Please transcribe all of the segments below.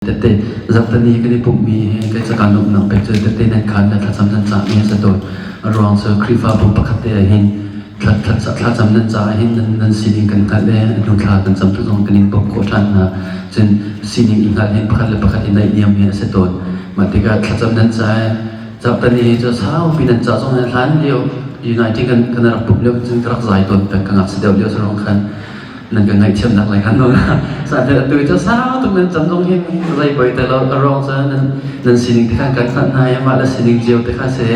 Tette zarhteni kan i pumhmi hi kei cu kaan lawmhnak pek cu tette nan khaan le thlacam nan cahmi a si tawn. A ruang cu Khrihfabu pakhat te ah hin thlacam nan caah hin nan sining kan hngalh i a hnu thla kan cam tu zong kan in bawmh khawh ṭhan hna. Cun sining i hngalh hin pakhat le pakhat i naihniam hi a si tawn. Mah tikah thlacam nan caah zarhteni hi cu saupi nan cah zong hin hlan lio United kan rak pumh lio cun ka rak zai tawn peng ka ngakchia deuh lio cu rong khan nan ka ngaihthiamnak lai khan nawl sate atu cu sau tuk nan cam zong hin zei poi te lo a ruang cu nan nan sining te khan kan hngalh hna i mah le sining cio te kha si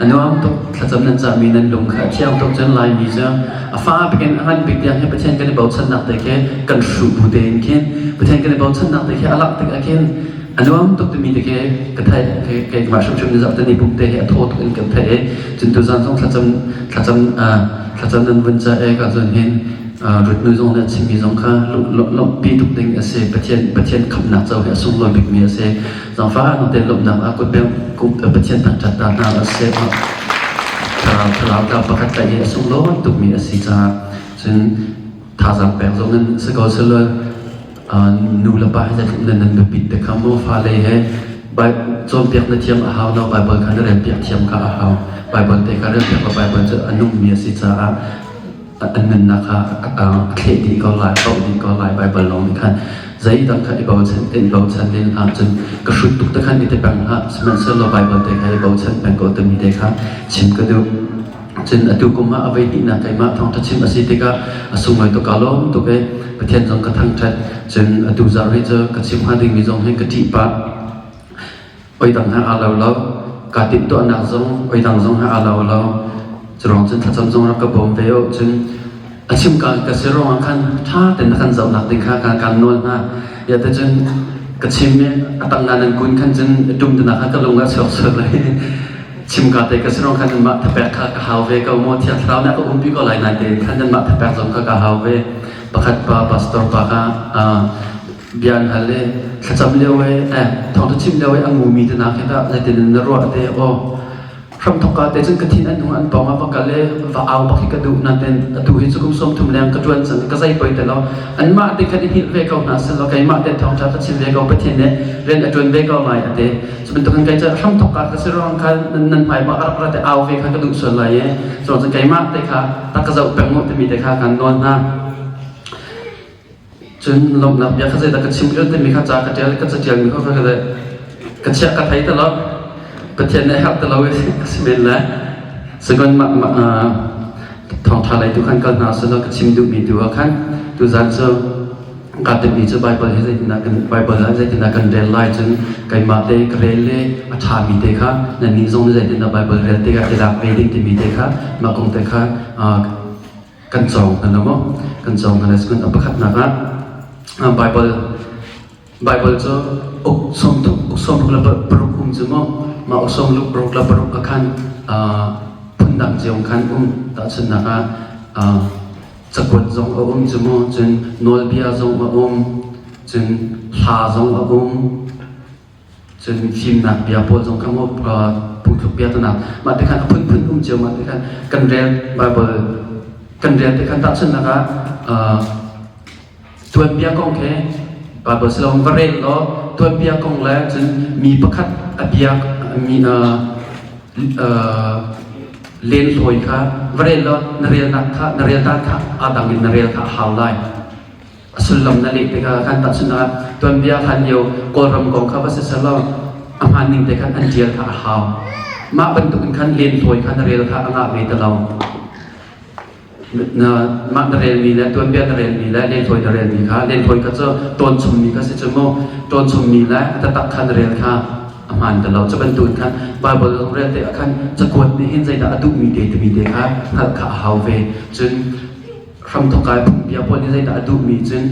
a nuam tuk thlacam nan cahmi nan lung kha thiang tuk cun Laimi cu a fa bikin a ngan bik tiang hi Pathian kan i bochannak te khi kan hruh bu tein khin Pathian kan i bochannak te khi a lak tik ah khin a nuam tuk timi te khi ka theih keimah hrimhrim ni zarh tani pum te hi a thaw tuk in kan theih i cun tuzan zong thlacam thlacam thlacam nan vun ca e ka zun hin Rutnu zong nih a chimmi zong kha lawmhpi tuk ding a si. Pathian Pathian khamhnak co hi a sunglawi bikmi a si. Zaangfah nu te lawmhnak ah kut beng Pathian thangṭhat ta hna a si. Thlarau thlarau tlau pakhat tlaih hi a sunglawi tukmi a si caah cun thazaang pek zong in si ko selaw nu le pa he zeitluk nan nan biapit te kha mu fale he cawnpiak na thiam a hau lo Bible kha na relpiak thiam kha a hau. Bible te kha relpiak lo Bible cu a nungmi a si caah an nunnak kha a thleh dih ko lai, pauh dih ko lai Baibal lawng nih khan zeidang kha i bochan i bochan len hlah cun ka hrut tuk te khan i ti peng hlah sihmanhsehlaw Baibal te kha i bochan peng ko timi te kha chim ka duh. Cun atu kum ah a voi hnihnak keimah thawngṭha chim a si tikah a sunglawi tuk kaa lawm tuk i Pathian zong ka thangṭhat. Cun atu zarh hi cu ka chim hnga dingmi zong hi ka ṭih pah. Oidang he aa lo lo. Kaa timhtuahnak zong oidang zong he aa lo lo. Curuang cun thlacam zong rak ka bawm ve u. Cun a chim ka ka si ruangah khan ṭha tein na kan zohnak ding kha kan kan nawl hna. Ya te cun ka chim i a tang na nan kun khan cun ṭum tenak kha ka lung a chuak sual lai. Chim ka te ka si ruang khan nanmah thapek kha ka hau ve ko maw Thiang Thlarau nih a ka umpi ko lai nain tein khan nanmah thapek zong kha ka hau ve. Pakhat pa pastor pa kha bia an hal i thlacam lio i eh thawngtha chim lio i a ngumi te nak hi dah zeitin na ruah te aw hramthok ka te cun ka thin an hung an pawng ah va kal i va au bak hi ka duh nain atu hi cu kum 30 leng ka tuan cang ka zei poi te lo anmah te khan i hngilh ve ko hna selaw keimah te thawngtha ka chim ve ko Pathian nih rian a tuan ve ko lai ate cu bantukin kei cu hramthok ka ka si ruang khan nan hmai ma rak ra te au ve kha ka duh sual lai i cu keimah te kha tak ka zoh peng mu timi te kha kan nawl hna. Cun lawmhnak bia kha zeidah ka chim lio timi kha ca ka ṭial ka caṭialmi kha ka ka chiah ka thei ti lo. Pathian nih a herh ti lo i a si men lai. Second mah mah thawngṭha lei tu khan kal hna usih law ka chim duhmi tu ah khan tuzan cu kaa timhmi cu Bible hi zeitindah kan Bible ah zeitindah kan rel lai cun keimah te ka rel le a ṭhami te kha nannih zong nih zeitindah Bible rel tikah i lak ve ding timi te kha mah kong te kha kan cawng hna lo maw kan cawng hna cun a pakhatnak ah Bible Bible cu uk sawm uk sawm ruk le paruk um cu maw mah uk sawm ruk le paruk ah khan phundang cio khan um tahchunhnak ah cakuat zong a um cu maw cun nawlbia zong a um cun hla zong a um Cun fimnak bia pawl zong kha maw phungthluk bia tunak mah te khan a phunphun um cio mah te khan kan rel Bible kan rel te khan tahchunhnak ah tuanbia kong khi Bible si lo va rel law tuanbia kong le cun mi pakhat a bia mi len hlawi kha va rel law na relnak kha na rel dan kha aa dang in na rel kha a hau lai. A sullam na leh tikah khan tahchunhnak ah tuanbia hlan lio Kawlram kong kha va si selaw a hmaan ning te khan an ṭial kha a hau. Mah bantuk in khan lenhloi kha na rel kha a ngah ve ti lo. Na mah na relmi le tuanbia na relmi le lenhloi na relmi kha lenhloi kha cu tawn chommi kha si cu mu tawn chommi le a taktak kha na rel kha a hmaan ti lo. Cu bantuk in khan Bible zong rel tikah khan cakuat nih hin zeidah a duhmi te timi te kha hngalh kha a hau ve. Cun hramthok kai phungbia pawl nih zeidah a duhmi cun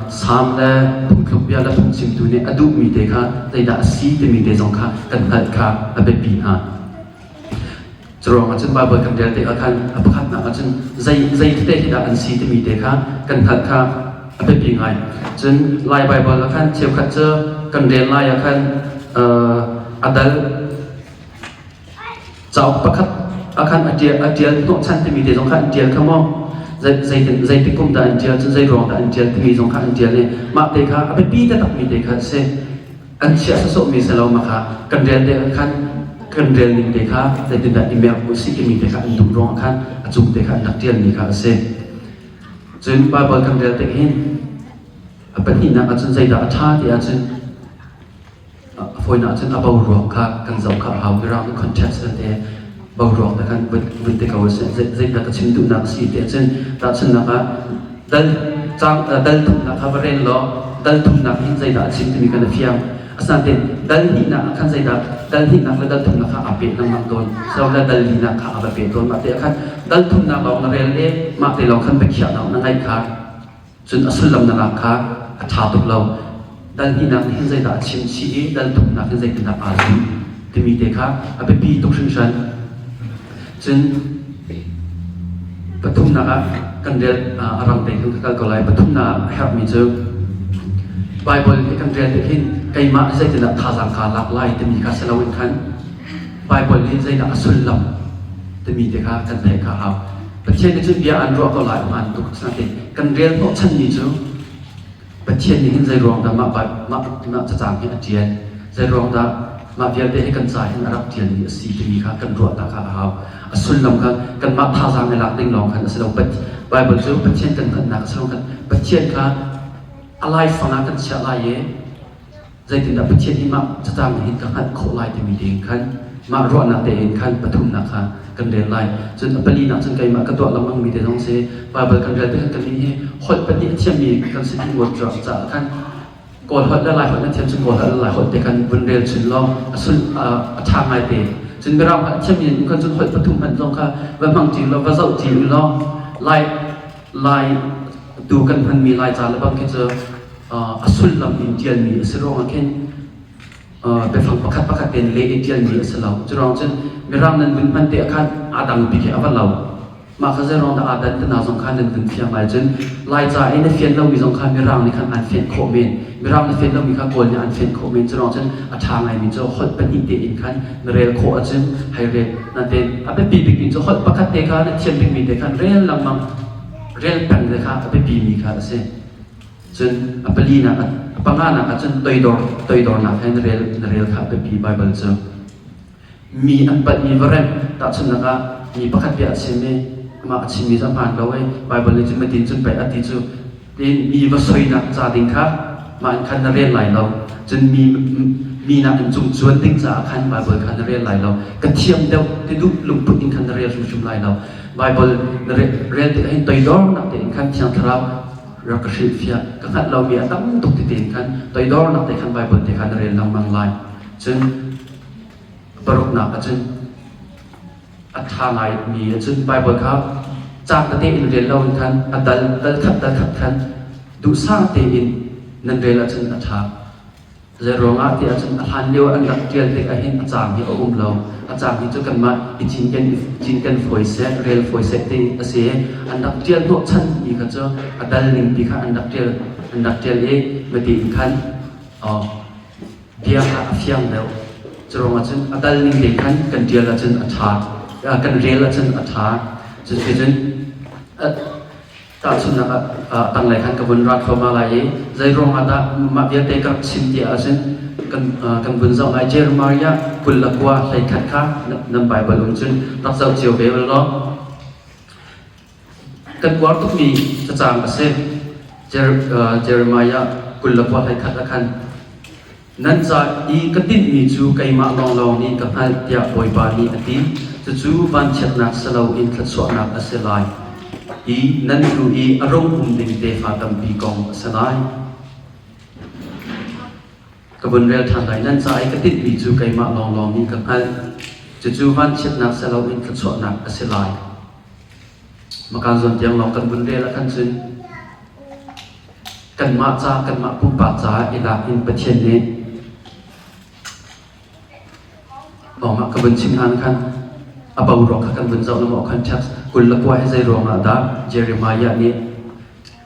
Salm le phungthluk bia le phungchimtu nih a duhmi te kha zeidah a si timi te zong kha kan hngalh kha a biapi hna. Curuangah cun Bible kan rel tikah khan a pakhatnak ah cun zei zei tete hi dah an si timi te kha kan hngalh kha a biapi ngai. Cun Lai Bible ah khan cheukhat cu kan rel lai ah khan a dal Cauk pakhat ah khan a ṭial a ṭial hnawhchan timi te zong kha an ṭial kha maw? Zeitik kum dah an ṭial, cun zei ruang dah an ṭial timi zong kha an ṭial i mah te kha a biapi taktakmi te kha a si. An chiah sawsawhmi si lo, mah kha kan rel te khan kan rel ning te kha zeitindah i merh u sih timi te kha an duh ruangah khan a cung te kha an rak ṭialmi kha a si. Cun Baibal kan rel tik hin a pahnihnak ahcun zeidah a ṭha ti ahcun A fawinak cun a boruak kha kan zoh kha a hau. Mirang nih context an ti. Boruak te khan vun ti ko seh. Zeidah ka chim duhnak a si ti ahcun tahchunhnak ah dal cang dal thumnak kha va rel law dal thumnak hin zeidah a chim timi kha na fiang. Asinain dal hnihnak ah khan zeidah dal hnihnak le dal thumnak kha aa peh lengmang tawn. Silole dal linak kha aa va peh tawn. Mah te ah khan dal thumnak lawng na rel i mah te lawng khan biakhiahnak na ngeih kha Cun a sullam na lak kha a ṭha tuk lo. Dal hnihnak nih hin zeidah a chim chih i dal thumnak hin zeitindah aa zumh timi te kha a biapi tuk hringhran. Cun pathumnak ah kan rel a rang te khan ka kal ko lai. Pathumnak ah a herhmi cu Baibal hi kan rel tik hin keimah zeitindah thazaang kaa lak lai timi kha si loin khan Baibal hi zeidah a sullam timi te kha kan theih kha a hau. Pathian nih cun bia an ruah ko lai hmaan tuk asinain kan rel hnawhchanmi cu Pathian nih hin zei ruang dah mah mah mah cacang hi a ṭial zei ruang dah mah vialte hi kan ca hin a rak ṭialmi a si timi kha kan ruah ta kha a hau. A sullam kha kanmah thazaang i lak ding lawng khan a si lo. Baibal cu Pathian kan hngalhnak a si lo khan Pathian kha a laifang ah kan chiah lai i Zeitindah Pathian hi mah catang nih hin ka hngalh khawh lai timi ding khan mah ruahnak tein khan pathumnak kha kan rel lai. Cun a palinak cun keimah ka tuah lengmangmi te zong si Baibal kan rel tikhan kannih hi holh pahnih a thiammi kan si dih ngawt caah khan Kawl holh le Lai holh na thiam cun Kawl holh le Lai holh te khan vun rel chun law a sul a ṭha ngai te. Cun Mirang holh a thiammi khan cun holh pathum hmanh zong kha va hmang ṭi law va zoh ṭi law Lai Lai tu kan hmanmi Lai ca le bang khi cu a sullam in ṭialmi a si ruangah khin biafang pakhat pakhat tein leh i ṭialmi a si lo. Curuang cun Mirang nan vun hman te ah khan aa dang bik hi a va lo. Mah kha zeiruang dah aa dan tina zong kha nan vun fiang lai cun Laica i na fian lomi zong kha Mirang nih khan an fianh khawh men. Mirang na fian lomi kha Kawl nih an fianh khawh men. Curuang cun a ṭha ngaimi cu holh pahnih tein khan na rel khawh ahcun hei rel. Natein a biapi bikmi cu holh pakhat te kha na thiam bikmi te khan rel lengmang rel peng te kha a biapimi kha a si. Cun a palinak a panganak ah cun toidor toidornak he na rel na rel kha a biapi Baibal cu. Mi an palhmi va remh tahchunhnak ah mi pakhat bia a chim i amah a chimmi cu a hmaan lo i Baibal nih cun matin cun pei a ti cu tiin mi va soinak ca ding kha mah in khan na rel lai lo. Cun mi mi nak in cung cuan ding caah khan Baibal kha na rel lai lo. Ka thiam deuh ti duh lungput in khan na rel hrimhrim lai lo. Baibal na rel tikah hin toidornak tein khan Thiang Thlarau rak ka hrilhfiah ka hngalh lomi a tam tuk ti tein khan toidornak te khan Baibal te khan na rel lengmang lai. Cun paruknak ah cun a ṭha ngaimi cun Baibal kha caang tete in rel loin khan a dal dal khat dal khat khan duhsah tein nan rel ahcun a ṭha. Zeiruangah ti ahcun a hlan lio an rak ṭial tik ahhin a caang hi a um lo. A caang hi cu kanmah i cinken cinken fawi seh, rel fawi seh ti a si. An rak ṭial hnawhchan mi kha cu a dal ning pi kha an rak ṭial an rak ṭial i mati in khan bia kha a fiang deuh. Curuangah cun a dal ning te khan kan ṭial ahcun a ṭha, kan rel ahcun a ṭha. Cuticun Tahchunhnak ah tanglei khan ka vun ra thluahmah lai i zeiruang ah dah mah vialte ka rak chim ti ahcun kan kan vun zoh lai. Jeremiah 29 hleikhat kha nan Baibal um cun rak zoh cio ve u law kan uar tukmi cacang a si. Jeremiah 29 hleikhat ah khan Nan ca i ka tinhmi cu keimah lawnglawng nih ka hngalh tiah Bawipa nih a ti. Cucu vanchiatnak si loin thluachuahnak a si lai i nan hnu i a rung um ding tefa tampi kong a si lai. Ka vun rel ṭhan lai. Nan ca i ka tinhmi cu keimah lawnglawng nih ka hngalh. Cucu vanchiatnak si loin thluachuahnak a si lai. Makan zawn tiang lawng kan vun rel ah khan cun Kanmah ca, kanmah pumpak caah i lak in Pathian nih mah ka vun chim hlan khan a boruak kha kan vun zoh lengmang khan text 29 hi zei ruangah dah Jeremiah nih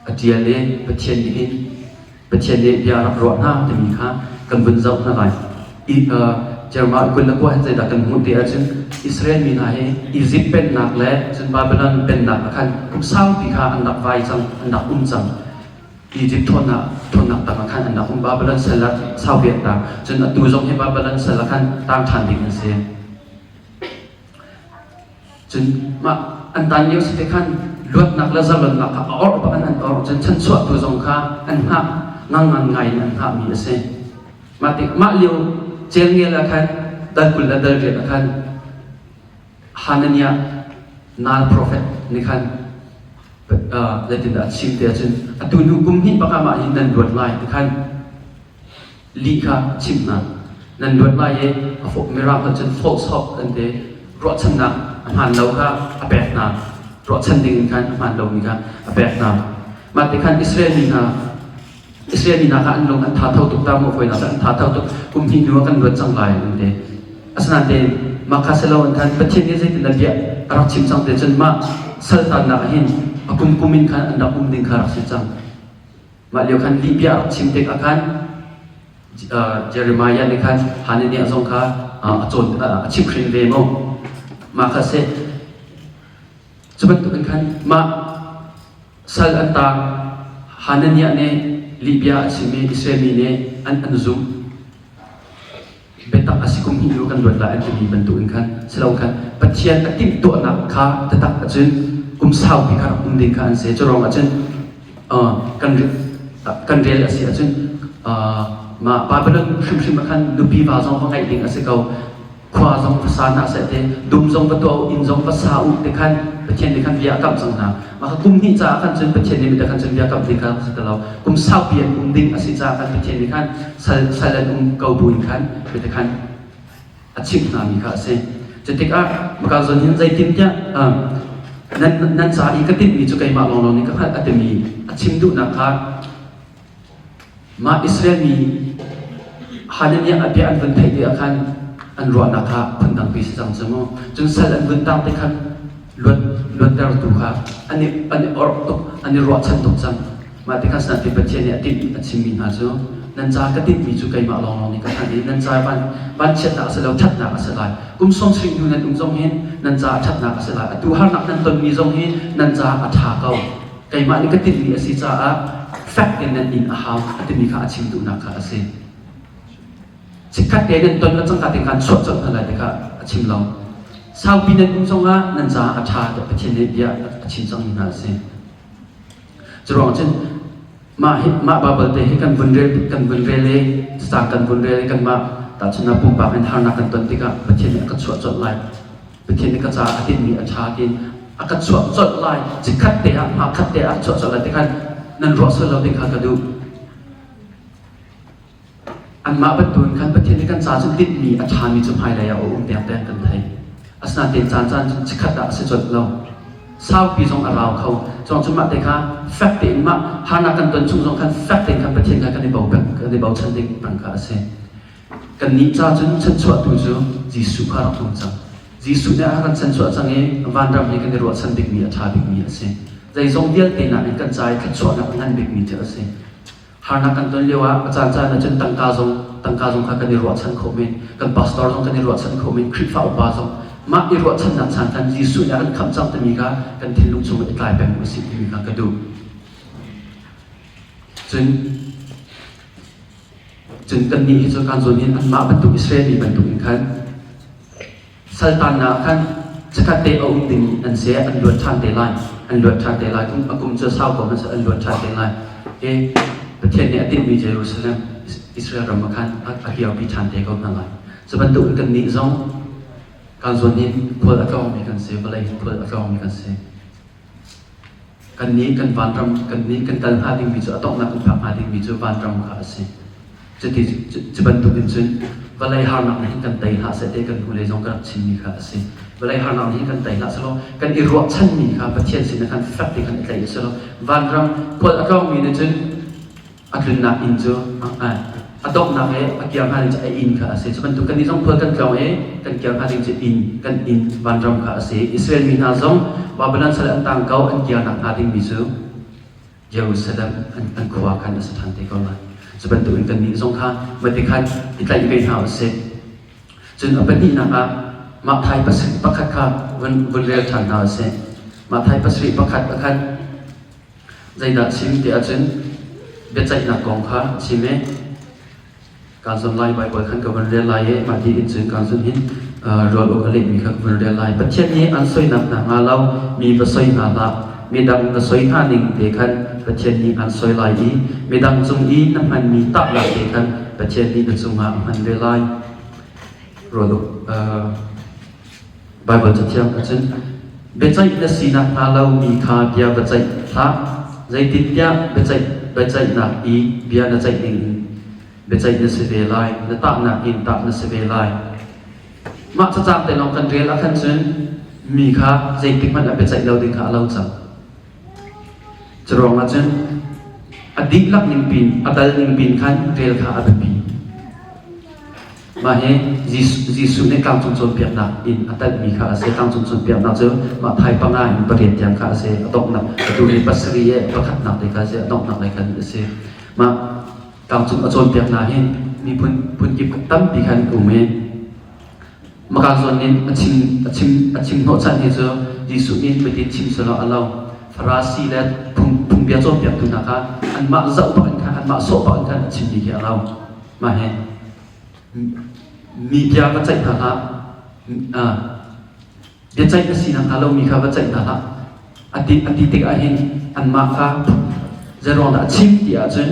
a ṭial i Pathian nih hin Pathian nih bia rak ruah hna timi kha kan vun zoh hna lai. I, uh, Jeremiah 29 hin zeidah kan hmuh ti ahcun Israel mi hna hi Izipt pennak le cun Babylon pennak ah khan kum saupi kha an rak vai cang, an rak um cang. Izipt ṭhawnnak ṭhawnnak tangah khan an rak um. Babylon sal ah saupi an tang. Cun atu zong hi Babylon sal ah khan tang ṭhan ding an si. Cun mah an tan lio si te khan luatnak le zalonnak kha a orh bak in an orh. Cun chanchuahtu zong kha an hngah ngangngan ngai in an hngahmi a si. Mah tik mah lio celngel ah khan dal 20 le dal 8 ah khan Hananiah nal profet nih khan zeitindah a chim ti ahcun atu hnu kum hnih bak ah mah hi nan luat lai ti khan lih kha chimh hna. Nan luat lai i a mirang holh cun false hope an ti. Ruahchannak a hmaan lo kha a pek hna. Ruahchan ding in khan a hmaan lomi kha a pek hna. Mah ti khan Israel mi hna Israel mi hna kha an lung an tha tho tuk ta maw fawinak an tha tho tuk kum hnih hnu ah kan luat cang lai an ti. Asinain mah kha si lo in khan Pathian nih zeitin a bia a rak chim cang te cun mah saltannak ah hin a kum kum in khan an rak um ding kha rak si cang. Mah lio khan lih bia a rak chim tik ah khan Jeremiah nih khan Hananiah zong kha a cawn a chimhhrin ve mu. Mah kha si. Cu bantukin khan mah sal an taang Hananiah nih lihbia a chim i Israel mi nih an an zumh. Biatak a si kum hnih hnu kan luat lai an timi bantukin khan si lo khan Pathian a timhtuahnak kha taktak ahcun kum saupi kha rak um ding kha an si. Cu ruangah cun kan kan rel a si ahcun mah Babylon hrimhrim ah khan nupi va zong va ngeih ding a si ko. Khua zong va sa hna seh te dum zong va tuah u inn zong va sa u te khan Pathian nih khan bia a kamh cang hna. Mah kha kum hnih caah khan cun Pathian nih mi khan cun bia kamh ding kha si ti lo. Kum saupi an um ding a si caah khan Pathian nih khan sal sal an um ko buin khan ti khan a chimh hna mi kha a si. Cutikah maka zawn hin zeitintiah nan nan ca i ka tinhmi cu keimah lawnglawng nih ka hngalh a timi a chim duhnak kha Mah Israel mi Hananiah a bia an vun theih tikah khan an ruahnak kha phundangpi si cang cu mu. Cun sal an vun tang te khan luat luattertu kha an i an i orh tuk an i ruahchan tuk cang. Mah tikhan sinati Pathian nih a tinh a chimmi hna cu nan ca ka tinhmi cu keimah lawnglawng nih ka hngalh i nan ca van vanchiatnak a si lo ṭhatnak a si lai. Kum 70 hnu nan um zong hin nan caah ṭhatnak a si lai. Atu harnak nan tonmi zong hi nan caah a ṭha ko. Keimah nih ka tinhmi a si caah fek in nan in a hau a timi kha a chim duhnak kha a si. Chikkhat te nan ton le cangka te khan chuah colh hna lai ti kha a chim lo. Saupi nan um zongah nan caah a ṭha tiah Pathian nih bia a chim cangmi hna a si. Curuang cun mah hi mah Baibal te hi kan vun rel kan vun rel i cacang kan vun rel i kanmah tahchunhnak pumpak in harnak kan ton tikah Pathian nih a ka chuah colh lai. Pathian nih ka caah a tinhmi a ṭha tiin a ka chuah colh lai chikkhat te ah hma khat te ah chuah colh lai ti khan nan ruah sual lo ding kha ka duh. Anmah bantukin khan Pathian nih kan ca cu tinhmi a ṭhami cu hmailei ah a um dengdeng kan thei. Asinain caan caan cun chikkhat ah a si colh lo. Saupi zong a rau kho. Cawng cu mah te kha fek tein mah harnak kan ton chung zong khan fek tein khan Pathian kha kan i bo kan i bochan ding peng kha a si. Kannih ca cun chanchuahtu cu Jesuh kha rak um cang. Jesuh nih a kan chanchuah cang i vanram hi kan i ruahchan bikmi a ṭha bikmi a si. Zeizong vialte nakin kan ca i thluachuahnak a ngan bikmi thil a si. Harnak kan ton lioah a caancaan ah cun tangka zong tangka zong kha kan i ruahchan khawh men, kan pastor zong kan i ruahchan khawh men, Khrihfa upa zong mah i ruahchannak caan khan Jesuh nih a kan khamh cang timi kha kan thinlung chung i tlai peng u sih timi kha ka duh. Cun Cun kannih hi cu kan zawn hin anmah bantuk Israel mi bantukin khan saltannak khan chikkhat te a um ding an si an luat ṭhan te lai an luat ṭhan te lai a kum cu sau ko hmanh an luat ṭhan te lai i Pathian nih a tinhmi Jerusalem Israel ram ah khan a kirpi ṭhan te ko hna lai cu bantukin kannih zong kan zawn hin khual a tlawngmi kan si vawlei hin khual a tlawngmi kan si Kannih kan vanram kannih kan kal hnga dingmi cu a donghnak kan phak hnga dingmi cu vanram kha a si. Cuti cu bantukin cun vawlei harnak nih hin kan tei hlah seh ti kan hnulei zong ka rak chimmi kha a si. Vawlei harnak nih hin kan tei hlah selaw kan i ruahchanmi kha Pathian sin ah khan fek te khan i tlaih selaw vanram khual a tlawngmi nih cun a tlunnak inn cu a donghnak i a kir hnga ding cu a inn kha a si. Cu bantuk kannih zong khual kan tlawng i kan kir hnga ding cu inn kan inn vanram kha a si. Israel mi hna zong Babylon sal an tang ko an kirnak hnga dingmi cu Jerusalem an, an khua khan a si ṭhan te ko lai. Cu bantukin kannih zong kha mati khan i tlaih ve hna u sih. Cun a pahnihnak ah Matthai pasarih pakhat kha vun, vun rel ṭhan hna usih. Matthai pasarih pakhat ah khan zeidah chim ti ahcun biaceihnak kong kha a chim i kaan zun lai Baibal khan ka vun rel lai i mah dih in cun kaan zun hin rual awk a lehmi kha ka vun rel lai. Pathian nih an soinak hna hnga lo mi va soi hna hlah. Midang na soi hna ning te khan Pathian nih an soi lai i midang cung i na hmanmi tahnak te khan Pathian nih na cungah a hman ve lai. Rual awk Baibal Cathiang ahcun biaceih na sinak hnga lo mi kha bia va ceih hlah. Zeitintiah biaceih biaceihnak i bia na ceih ning in biaceih na si ve lai, na tahnak in tah na si ve lai. Mah cacang te lawng kan rel ah khan cun mi kha zeitik hmanh ah biaceih lo ding kha a lo cang. Curuang ah cun a dihlak ning pin, a dal ning pin khan rel kha a biapi. Mah hi Jesuh nih tlangcung cawnpiaknak in a telhmi kha a si. Tlangcung cawnpiaknak cu mah thai panga in pariat tiang kha a si. A donghnak atu hi pasarih i pakhatnak te kha a si. A donghnak lei khan a si. Mah tlangcung a cawnpiaknak hi miphun phunkip tampi khan um i maka zawn in a chim a chim a chim hnawhchan hi cu Jesuh nih bitin chim selaw a lo. Farasi le phung phungbia cawnpiaktu hna kha anmah zoh bak in khan anmah sawh bak in khan a chimmi khi a lo. Mah hi mi bia va ceih hna hlah. Biaceih na sinak hnga lomi kha va ceih hna hlah. A ti, a ti tik ahhin anmah kha zeiruang dah a chim ti ahcun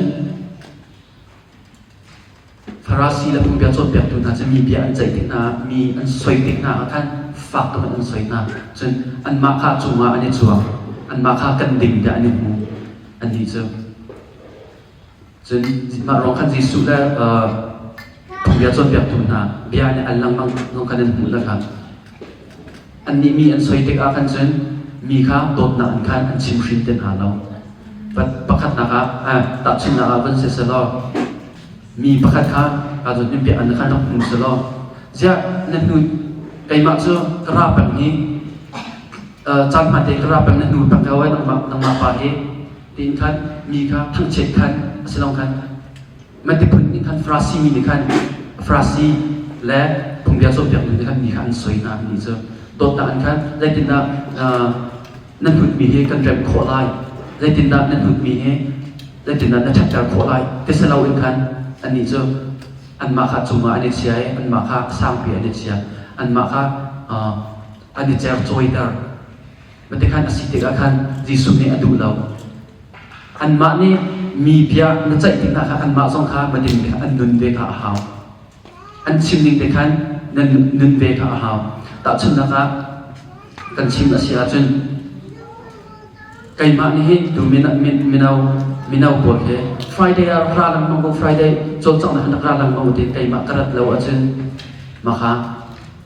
Farasi le phungbia cawnpiaktu hna cu mi bia an ceih tik hna, mi an soi tik hna ah khan fak tuk in an soi hna. Cun anmah kha cungah an i cuang. Anmah kha kan ding tiah an i hmu. Annih cu Cun mah ruang khan Jesuh le phungbia cawnpiaktu hna bia nih al lengmang zong khan an hmuh le kha annih mi an soi tikah khan cun mi kha dawtnak in khan an chimhrin te hna lo. Pakhatnak ah tahchunhnak ah vun si selaw mi pakhat kha ka zawn in bia an khan rak hmu selaw ziah na hnu keimah cu ka ra peng hi caan hmate ka ra peng na hnu peng ko ai nangmah nangmah pa hi tiin khan mi kha thangchiat khan a si lo khan matiphun nih khan Farasi mi nih khan Farasi le phungbia cawnpiaktu nih khan mi kha an soi hna ti cu dawtnak in khan zeitindah nan hnutmi hi kan remh khawh lai zeitindah nan hnutmi hi zeitindah na ṭhatter khawh lai ti si lo in khan annih cu anmah kha cungah an i chia i anmah kha sangpi an i chia anmah kha an i cercawiter Matikhan a si tikah khan Jesuh nih a duh lo. Anmah nih mi bia na ceih tik hna kha anmah zong kha mading kha an nun ve kha a hau. An chim ning te khan nan nun ve kha a hau. Tahchunhnak ah kan chim a si ahcun keimah nih hin tu mino mino pawl he Friday ah ra lengmang ko Friday cawlcanghnak rak ra lengmang te keimah ka rat lo ahcun maka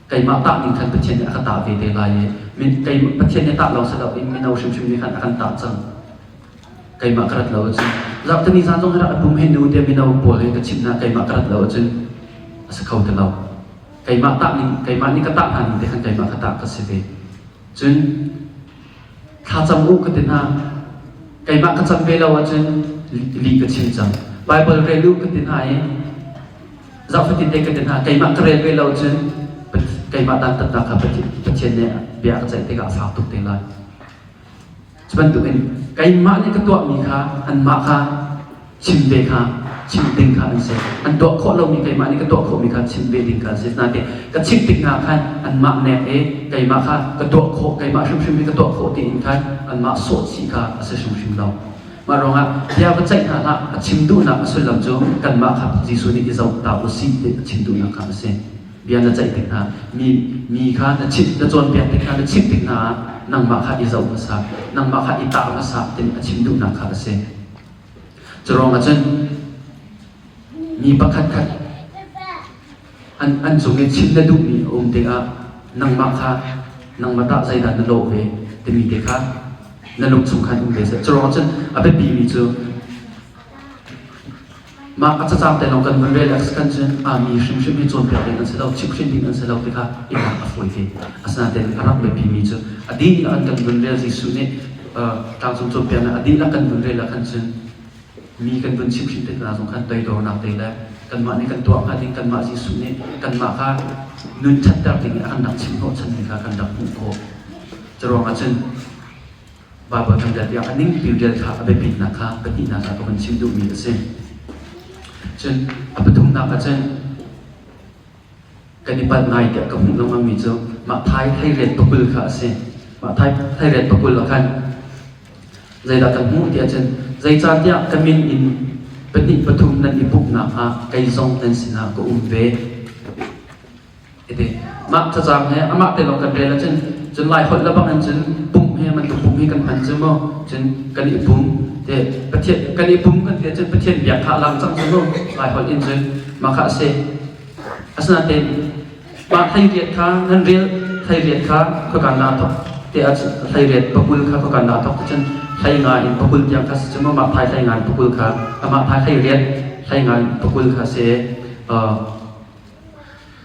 keimah tah ning khan Pathian nih a ka tah ve te lai i min kei Pathian nih tah lawng si lo in mino hrimhrim nih khan a kan tah cang keimah ka rat lo ahcun zarhteni zan zong hi rak pum he nu te mino pawl he ka chimh hna keimah ka rat lo ahcun a si kho ti lo keimah tah ning keimah nih ka tah hna ning te khan keimah ka tah ka si ve cun thlacam u ka ti hna keimah ka cam ve lo ahcun li ka chim cang Bible rel u ka ti hna i Zohfatin te ka ti hna keimah ka rel ve lo cun keimah dantatnak kha Pathian nih bia ka ceih tikah a fak tuk te lai. Cu bantukin keimah nih ka tuahmi kha anmah kha chim ve kha chim ding kha an si. An tuah khawh lomi keimah nih ka tuah khawhmi kha chim ve ding kha an si. Nain ka chim tik hna khan anmah nek i keimah kha ka tuah khawh keimah hrimhrim hi ka tuah khawh tiin khan anmah sawh chih kha a si hrimhrim lo. Mah ruangah bia va ceih hna hlah a chim duhnak a sullam cu kanmah kha Jesuh nih i zoh ta u sih ti a chim duhnak kha a si. Bia na ceih tik hna mi mi kha na chimh na cawnpiak tik hna na chimh tik hna ah nangmah kha i zoh hmasa nangmah kha i tah hmasa tin a chim duhnak kha a si. Cu ruangah cun mi pakhat khat an an cung i chim na duhmi a um tikah nangmah kha nangmah tah zeidah na lawh ve timi te kha na lung chung khan um ve seh. Curuang cun a biapimi cu mah a cacang te lawng kan vun rel kan cun a mi hrimhrim hi cawnpiak ding an si lo, chimhhrin ding an si lo ti kha i lak a fawi ve. Asinain a rak biapimi cu a dihlak an kan vun rel Jesuh nih tlangcung cawnpiaknak a dihlak kan vun rel ah khan cun mi kan vun chimhhrin te hna zong khan toidornak te le Kanmah nih kan tuah hnga ding kanmah Jesuh nih kanmah kha nun ṭhatter ding i a kan rak chim hnawhchanmi kha kan rak hmuh khawh. Curuang ah cun Baibal kan rel tikah a ningpi rel kha a biapitnak kha pahnihnak ah ka hun chim duhmi a si. Cun a pathumnak ah cun kan i palh ngai tiah ka hmuh lengmangmi cu mah thai thairiat pakul kha a si. Mah thai thairiat pakul ah khan zeidah kan hmuh tiah cun zeicahtiah ka min in pahnih pathum nan i pumhnak ah kei zong nan sinah ka um ve. Iti mah cacang he amah te lawng kan rel ahcun cun Lai holh le bang in cun pumh he bantuk pumh hi kan hman cu mu cun kan i pum te Pathian kan i pum kan ti ahcun Pathian biak kha a lang cang cu mu Lai holh in cun mah kha a si. Asinain mah hleiriat kha nan rel hleiriat kha khuakan naa thok te ah hleiriat pakul kha khuakan naa thok cun hlei nga in pakul tiang kha si cu mah thai hlei nga in pakul kha amah thai hleiriat hlei nga in pakul kha si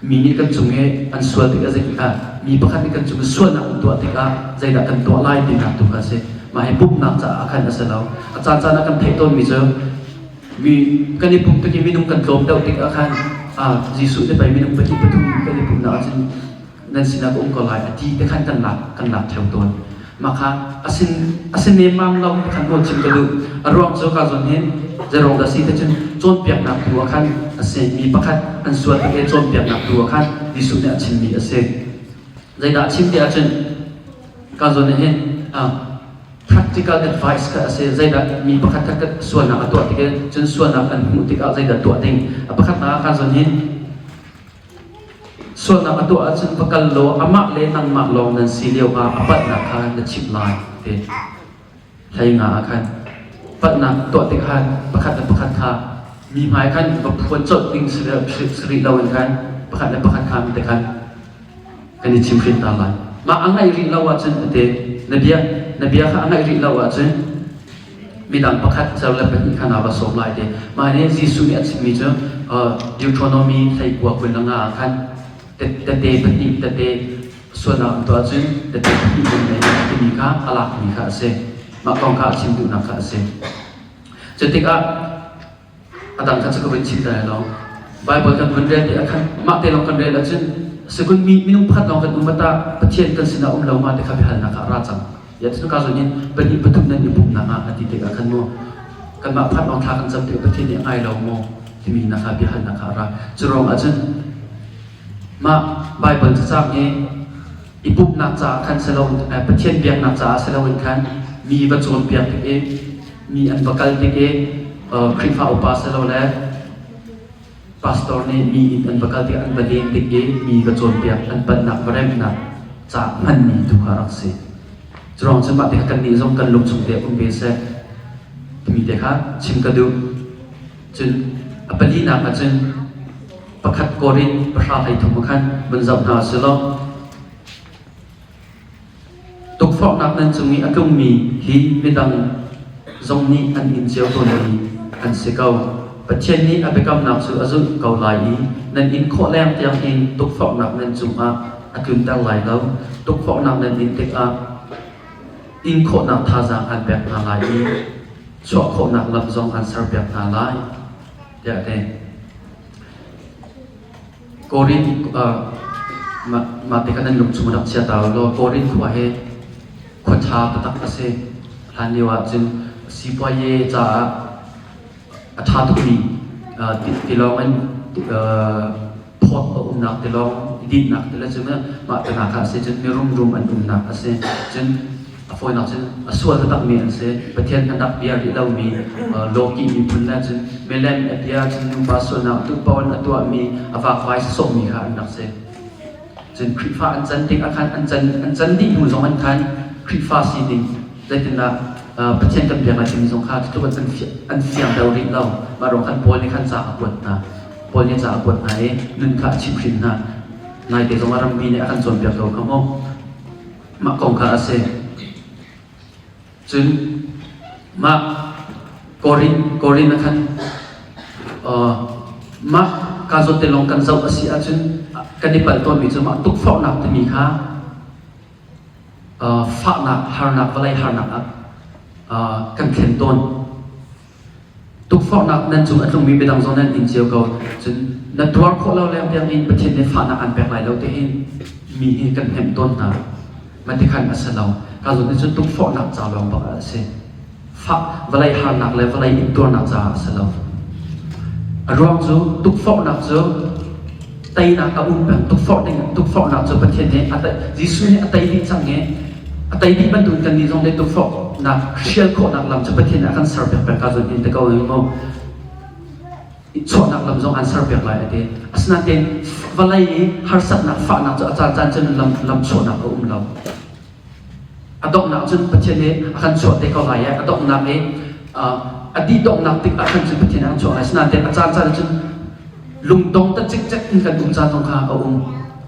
mi nih kan cung i an sual tikah zei mi pakhat nih kan cung i sualnak an tuah tikah zeidah kan tuah lai tinak tu kha a si. Mah hi pumhnak caah khan a si lo. A caancaan ah kan theih tawnmi cu mi kan i pumh tik i minung kan tlawm deuh tikah khan Jesuh nih pei minung pahnih pathum kan i pumhnak ahcun nan sinah ka um ko lai a ti te khan kan lak kan lak ṭheo tawn. Mah kha asin asin nemmam lo khan nawl chim ka duh. A ruang cu ka zawn hin zeirong dah si te cun cawnpiaknak tu ah khan a si. Mi pakhat an sual tik i cawnpiaknak tu ah khan Jesuh nih a chimmi a si. Zeidah a chim ti ahcun ka zawn hin practical advice kha a si. Zeidah mi pakhat khat sualnak a tuah tik i cun sualnak an hmuh tikah zeidah tuah ding. A pakhatnak ah ka zawn hin Sualnak a tuah ahcun va kal law amah le nangmah lawng nan si lio ah a palhnak kha na chimh lai ti. Hlei nga ah khan palhnak tuah tik khan pakhat le pakhat kha mi hmai khan va phuan colh ding si rih lo in khan pakhat le pakhat kha te khan kan i chimhrin ta lai. Mah a ngaih rih lo ahcun ate na bia na bia kha a ngaih rih lo ahcun midang pakhat cer le pahnih kha na va sawm lai te. Mah nih Jesuh nih a chimmi cu Deuteronomy hleikua 20 le nga ah khan tete pahnih tete sualnak an tuah cun tete pahnih nan nei timi kha a lakmi kha a si. Mah kong kha a chim duhnak kha a si. Cu tikah a dang kha cu ka vun chim ta lo. Bible kan vun rel ti ah khan mah te lawng kan rel ahcun sekun mi minung pakhat lawng kan um ta Pathian kan sinah um lo ma te kha biahalnak ah a ra cang. Ya cu ka zon in pahnih pathum nan i pumhnak ah a ti tikah khan mu kanmah pakhat lawng thla kan cam tikah Pathian nih a ngai lo maw timi na kha biahalnak kha a ra. Cu ruang ahcun mah Bible cacang hi i pumhnak caah khan si lo Pathian biaknak caah si loin khan mi va cawnpiak tik i mi an va kal tik i Khrihfa upa silole pastor nih mi inn an va kal tik an va len tik i mi va cawnpiak an palhnak va remhnak ca hmanmi tu kha rak si. Curuang cun mah te kha kannih zong kan lung chung te um ve seh timi te kha chim ka duh. Cun a palinak ah cun pakhat Korin pahra 13 khan vun zoh hna silaw Tukforhnak nan cung i a tlungmi hi midang zong nih an in cio tawnmi an si ko. Pathian nih a biakamnak cu a zulh ko lai i nan in khawh leng tiang in tukforhnak nan cungah a tlunter lai lo. Tukforhnak nan in tikah in khawhnak thazaang aan pek hna lai i chuah khawhnak lam zong aan serpiak hna lai, tiah a ti. Korin mah te kha nan lung chung rak chia ta law Korin khua hi khua ṭha taktak a si. Hlan lio ah cun sipuaye caah a ṭha tukmi tilawng in phawt a umnak tilawng dinnak tile cun mah te hna kha a si cun mirum rum an umnak a si. Cun a fawinak cun a sual taktakmi an si. Pathian an rak bia rih lomi lawkih miphun le cun milem a bia cun nupa sualnak tupaw in a tuahmi a vakvai sawhmi kha an rak si. Cun Khrihfa an can tik ah khan an can an can dih hnu zong an khan Khrihfa sining zeitindah Pathian kan biak lai timi zong kha cutluk an an fiang deuh rih lo. Mah ruang khan Paul nih khan ca a kuat hna. Paul nih ca a kuat hna i nun kha a chimhhrin hna. Naite zong ah rammi nih a kan cawnpiak ko kha mu. Mah kong kha a si. Cun mah Korin Korin ah khan uh, mah ka zawt te lawng kan zoh a si ahcun kan i palh tawnmi cu mah tukforhnak timi kha uh, fahnak harnak vawlei harnak ah uh, kan thlen tawn. Tukforhnak nan cung a tlungmi midang zong nan ing cio ko. Cun na tuar khawh lo leng tiang in Pathian nih fahnak an pek lai lo ti hin mi hi kan hnemh tawn hna. Matikhan a si lo. Ka zawn nih cun tukforhnak ca lawng bak a si. Fah vawlei harnak le vawlei intuarnak caah a si lo. A ruang cu tukforhnak cu teinak a um peng. Tukforh ding tukforhnak cu Pathian nih a Jesuh nih a tei dih cang i a tei dih bantukin kannih zong nih tukforhnak hrial khawhnak lam cu Pathian nih a kan serpiak peng ka zawn hin te ko mu. Chuahnak lam zong an serpiak lai a ti. Asinain vawlei i harsatnak fahnak cu a caancaan cun lam lam chuahnak a um lo. A donghnak cun Pathian nih a kan chuah te ko lai i a donghnak i a dih donghnak tik ah khan cun Pathian nih a kan chuah lai. Asinain a caancaan cun lungdong ta cikcek in kan um caan zong kha a um.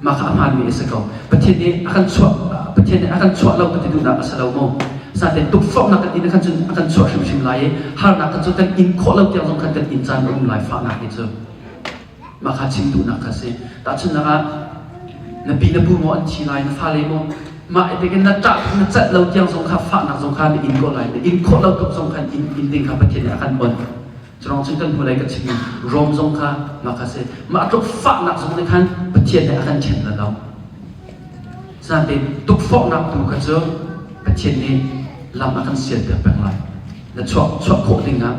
Mah kha a hmaanmi a si ko. Pathian nih a kan chuah Pathian nih a kan chuah lo ka ti duhnak a si lo mu. Asinain tukforhnak kan in khan cun a kan chuah hrimhrim lai i harnak kha cu kan in khawh lo tiang zong khan kan in caan a um lai fahnak hi cu. Mah kha chim duhnak kha si. Tahchunhnak ah na pi na pu maw an thi lai, na fale maw mah i tekin na ṭah na celh lo tiang zong kha fahnak zong kha na in ko lai. Na in khawh lo tuk zong khan in, in ding kha Pathian nih a kan on. Curang cun kan hnulei ka chimmi Rom zong kha mah kha si. Mah tluk fahnak zong nih khan Pathian nih a kan ṭhen la lo. Sinain tukforhnak tu kha cu Pathian nih lam a kan sialpiak peng lai. Na chuah chuah khawh ding ah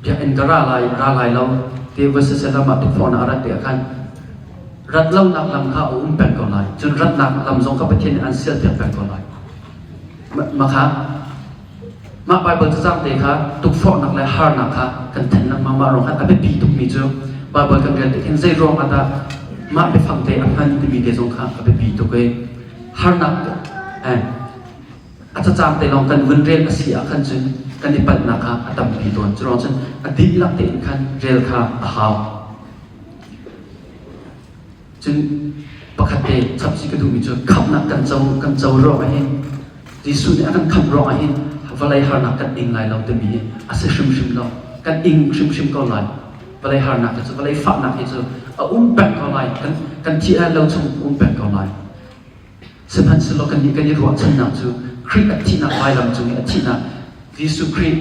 biakinn ka ra lai ra lai lo ti va siseh lam ah tukforhnak a rat tikah khan rat lonak lam kha a um peng ko lai. Cun ratnak lam zong kha Pathian nih an sialpiak peng ko lai. Mah kha Mah Baibal cacang te kha tukforhnak le harnak kha kan then lengmang. Mah ruang khan a biapi tukmi cu Baibal kan rel tik hin zei ruang ah dah mah biafang te a hman timi te zong kha a biapi tuk i harnak eh, a cacang te lawng kan vun rel a si ah khan cun kan i palhnak kha a tampi tawn. Cu ruang cun a dihlak tein khan rel kha a hau. Cun pakhat te chap si ka duhmi cu khamhnak kan co kan co ruang ah hin Jesuh nih a kan khamh ruang ah hin vawlei harnak kan ing lai lo timi hi a si hrimhrim lo. Kan ing hrimhrim ko lai. Vawlei harnak hi cu vawlei fahnak hi cu a um peng ko lai. Kan kan thih lai lo chung um peng ko lai. Sihmanhsehlaw kannih kan i ruahchannak cu Khrih a thihnak vailam cung i a thihnak Jesuh Khrih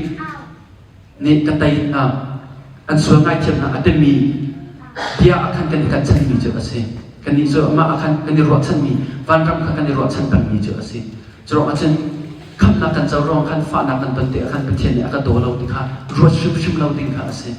nih ka tei hna an sual ngaithiamnak a timi bia ah khan kan i katchanmi cu a si. Kannih cu amah ah khan kan i ruahchanmi vanram kha kan i ruahchan pengmi cu a si. Curuang ahcun khamhnak kan co ruang khan fahnak kan ton tikah khan Pathian nih a ka daw lo ti kha ruat hrimhrim lo ding kha a si.